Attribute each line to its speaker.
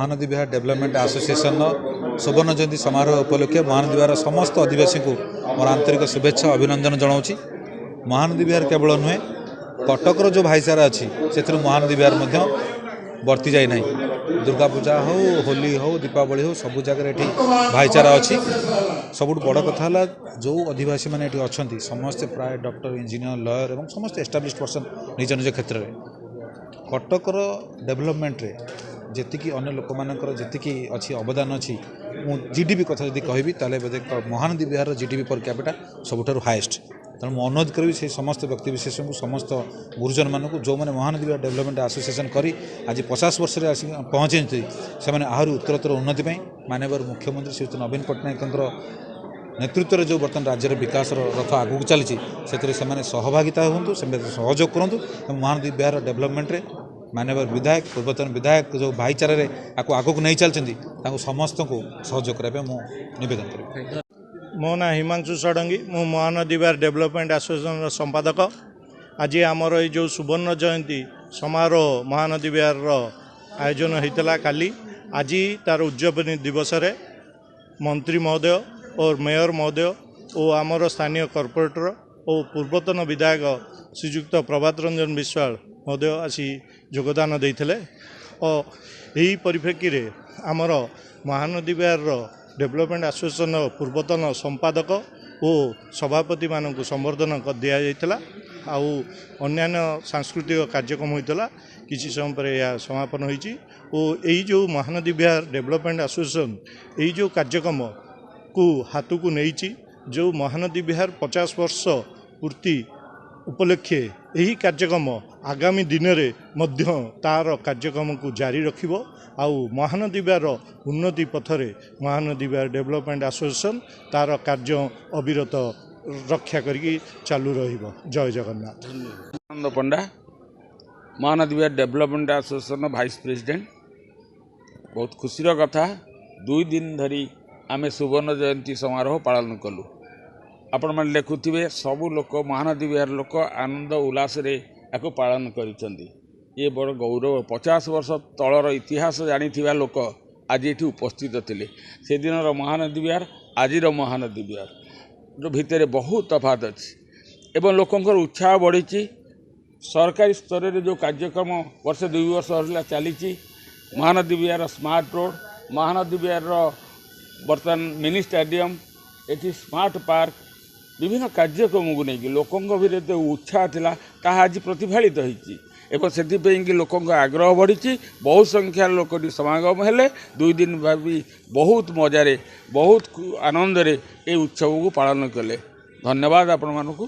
Speaker 1: Mahanadi Bihar development ଆସୋସିଏସନର ସୁବର୍ଣ୍ଣ ଜୟନ୍ତୀ ସମାରୋହ ଉପଲକ୍ଷେ ମହାନଦୀ ବିହାର ସମସ୍ତ ଅଧିବାସୀଙ୍କୁ ମୋର ଆନ୍ତରିକ ଶୁଭେଚ୍ଛା, ଅଭିନନ୍ଦନ ଜଣାଉଛି। ମହାନଦୀ ବିହାର କେବଳ ନୁହେଁ, କଟକର ଯେଉଁ ଭାଇଚାରା ଅଛି, ସେଥିରୁ ମହାନଦୀ ବିହାର ମଧ୍ୟ ବର୍ତ୍ତି ଯାଇନାହିଁ। ଦୁର୍ଗା ପୂଜା ହେଉ, ହୋଲି ହେଉ, ଦୀପାବଳି ହେଉ, ସବୁ ଜାଗାରେ ଏଠି ଭାଇଚାରା ଅଛି। ସବୁଠୁ ବଡ଼ କଥା ହେଲା, ଯେଉଁ ଅଧିବାସୀମାନେ ଏଠି ଅଛନ୍ତି, ସମସ୍ତେ ପ୍ରାୟ ଡକ୍ଟର, ଇଞ୍ଜିନିୟର, ଲୟର ଏବଂ ସମସ୍ତେ ଏଷ୍ଟାବ୍ଲିଶ୍ ପର୍ସନ୍ ନିଜ ନିଜ କ୍ଷେତ୍ରରେ। କଟକର ଡେଭଲପମେଣ୍ଟରେ ଯେତିକି ଅନ୍ୟ ଲୋକମାନଙ୍କର ଯେତିକି ଅଛି, ଅବଦାନ ଅଛି, ମୁଁ ଜିଡିପି କଥା ଯଦି କହିବି, ତାହେଲେ ବୋଧେ ମହାନଦୀ ବିହାରର ଜିଡିପି ପର୍ କ୍ୟାପିଟା ସବୁଠାରୁ ହାଏଷ୍ଟ। ତେଣୁ ମୁଁ ଅନୁରୋଧ କରିବି ସେଇ ସମସ୍ତ ବ୍ୟକ୍ତିବିଶେଷଙ୍କୁ, ସମସ୍ତ ଗୁରୁଜନମାନଙ୍କୁ, ଯେଉଁମାନେ ମହାନଦୀ ବିହାର ଡେଭଲପମେଣ୍ଟ ଆସୋସିଏସନ୍ କରି ଆଜି 50 ବର୍ଷରେ ଆସିକି ପହଞ୍ଚିଛନ୍ତି, ସେମାନେ ଆହୁରି ଉତ୍ତରୋତ୍ତର ଉନ୍ନତି ପାଇଁ ମାନ୍ୟବର ମୁଖ୍ୟମନ୍ତ୍ରୀ ଶ୍ରୀଯୁକ୍ତ ନବୀନ ପଟ୍ଟନାୟକଙ୍କର ନେତୃତ୍ୱରେ ଯେଉଁ ବର୍ତ୍ତମାନ ରାଜ୍ୟର ବିକାଶର ରଥ ଆଗକୁ ଚାଲିଛି, ସେଥିରେ ସେମାନେ ସହଭାଗିତା ହୁଅନ୍ତୁ, ସେମାନେ ସହଯୋଗ କରନ୍ତୁ ଏବଂ ମହାନଦୀ ବିହାର ଡେଭଲପମେଣ୍ଟରେ ମାନ୍ୟବର ବିଧାୟକ, ପୂର୍ବତନ ବିଧାୟକ ଯେଉଁ ଭାଇଚାରାରେ ଆକୁ ଆଗକୁ ନେଇ ଚାଲିଛନ୍ତି, ତାଙ୍କୁ ସମସ୍ତଙ୍କୁ ସହଯୋଗ କରିବା ପାଇଁ ମୁଁ ନିବେଦନ କରିବି।
Speaker 2: ମୋ ନାଁ ହିମାଂଶୁ ଷଡ଼ଙ୍ଗୀ। ମୁଁ ମହାନଦୀ ବିହାର ଡେଭଲପମେଣ୍ଟ ଆସୋସିଏସନର ସମ୍ପାଦକ। ଆଜି ଆମର ଏଇ ଯେଉଁ ସୁବର୍ଣ୍ଣ ଜୟନ୍ତୀ ସମାରୋହ ମହାନଦୀ ବିହାରର ଆୟୋଜନ ହୋଇଥିଲା କାଲି, ଆଜି ତାର ଉଦଯାପନୀ ଦିବସରେ ମନ୍ତ୍ରୀ ମହୋଦୟ ଓ ମେୟର ମହୋଦୟ ଓ ଆମର ସ୍ଥାନୀୟ କର୍ପୋରେଟର ଓ ପୂର୍ବତନ ବିଧାୟକ ଶ୍ରୀଯୁକ୍ତ ପ୍ରଭାତ ରଞ୍ଜନ ବିଶ୍ୱାଳ ମହୋଦୟ ଆସି ଯୋଗଦାନ ଦେଇଥିଲେ ଓ ଏହି ପରିପ୍ରେକ୍ଷୀରେ ଆମର ମହାନଦୀ ବିହାରର ଡେଭଲପମେଣ୍ଟ ଆସୋସିଏସନର ପୂର୍ବତନ ସମ୍ପାଦକ ଓ ସଭାପତିମାନଙ୍କୁ ସମ୍ବର୍ଦ୍ଧନା ଦିଆଯାଇଥିଲା ଆଉ ଅନ୍ୟାନ୍ୟ ସାଂସ୍କୃତିକ କାର୍ଯ୍ୟକ୍ରମ ହୋଇଥିଲା। କିଛି ସମୟ ପରେ ଏହା ସମାପନ ହୋଇଛି ଓ ଏଇ ଯେଉଁ ମହାନଦୀ ବିହାର ଡେଭଲପମେଣ୍ଟ ଆସୋସିଏସନ ଏଇ ଯେଉଁ କାର୍ଯ୍ୟକ୍ରମକୁ ହାତକୁ ନେଇଛି, ଯେଉଁ ମହାନଦୀ ବିହାର 50 ବର୍ଷ ପୂର୍ତ୍ତି ଉପଲକ୍ଷେ ଏହି କାର୍ଯ୍ୟକ୍ରମ ଆଗାମୀ ଦିନରେ ମଧ୍ୟ ତାର କାର୍ଯ୍ୟକ୍ରମକୁ ଜାରି ରଖିବ ଆଉ ମହାନଦୀ ବିହାର ଉନ୍ନତି ପଥରେ ମହାନଦୀ ବିହାର ଡେଭଲପମେଣ୍ଟ ଆସୋସିଏସନ ତାର କାର୍ଯ୍ୟ ଅବିରତ ରକ୍ଷା କରିକି ଚାଲୁ ରହିବ। ଜୟ ଜଗନ୍ନାଥ।
Speaker 3: ଆନନ୍ଦ ପଣ୍ଡା, ମହାନଦୀ ବିହାର ଡେଭଲପମେଣ୍ଟ ଆସୋସିଏସନର ଭାଇସ୍ ପ୍ରେସିଡେଣ୍ଟ। ବହୁତ ଖୁସିର କଥା, 2 ଦିନ ଧରି ଆମେ ସୁବର୍ଣ୍ଣ ଜୟନ୍ତୀ ସମାରୋହ ପାଳନ କଲୁ। ଆପଣମାନେ ଦେଖୁଥିବେ, ସବୁ ଲୋକ, ମହାନଦୀ ବିହାର ଲୋକ ଆନନ୍ଦ ଉଲ୍ଲାସରେ ଏହାକୁ ପାଳନ କରିଛନ୍ତି। ଇଏ ବଡ଼ ଗୌରବ। 50 ବର୍ଷ ତଳର ଇତିହାସ ଜାଣିଥିବା ଲୋକ ଆଜି ଏଠି ଉପସ୍ଥିତ ଥିଲେ। ସେଦିନର ମହାନଦୀ ବିହାର, ଆଜିର ମହାନଦୀ ବିହାର ଭିତରେ ବହୁତ ତଫାତ ଅଛି ଏବଂ ଲୋକଙ୍କର ଉତ୍ସାହ ବଢ଼ିଛି। ସରକାରୀ ସ୍ତରରେ ଯେଉଁ କାର୍ଯ୍ୟକ୍ରମ ବର୍ଷେ 2 ବର୍ଷ ହେଲା ଚାଲିଛି, ମହାନଦୀ ବିହାର ସ୍ମାର୍ଟ ରୋଡ଼, ମହାନଦୀ ବିହାରର ବର୍ତ୍ତମାନ ମିନି ଷ୍ଟାଡ଼ିୟମ୍, ଏଠି ସ୍ମାର୍ଟ ପାର୍କ, ବିଭିନ୍ନ କାର୍ଯ୍ୟକ୍ରମକୁ ନେଇକି ଲୋକଙ୍କ ଭିତରେ ଯେଉଁ ଉତ୍ସାହ ଥିଲା, ତାହା ଆଜି ପ୍ରତିଫଳିତ ହୋଇଛି ଏବଂ ସେଥିପାଇଁକି ଲୋକଙ୍କ ଆଗ୍ରହ ବଢ଼ିଛି। ବହୁତ ସଂଖ୍ୟାର ଲୋକଟି ସମାଗମ ହେଲେ। 2 ଦିନ ଭାବି ବହୁତ ମଜାରେ, ବହୁତ ଆନନ୍ଦରେ ଏହି ଉତ୍ସବକୁ ପାଳନ କଲେ। ଧନ୍ୟବାଦ ଆପଣମାନଙ୍କୁ।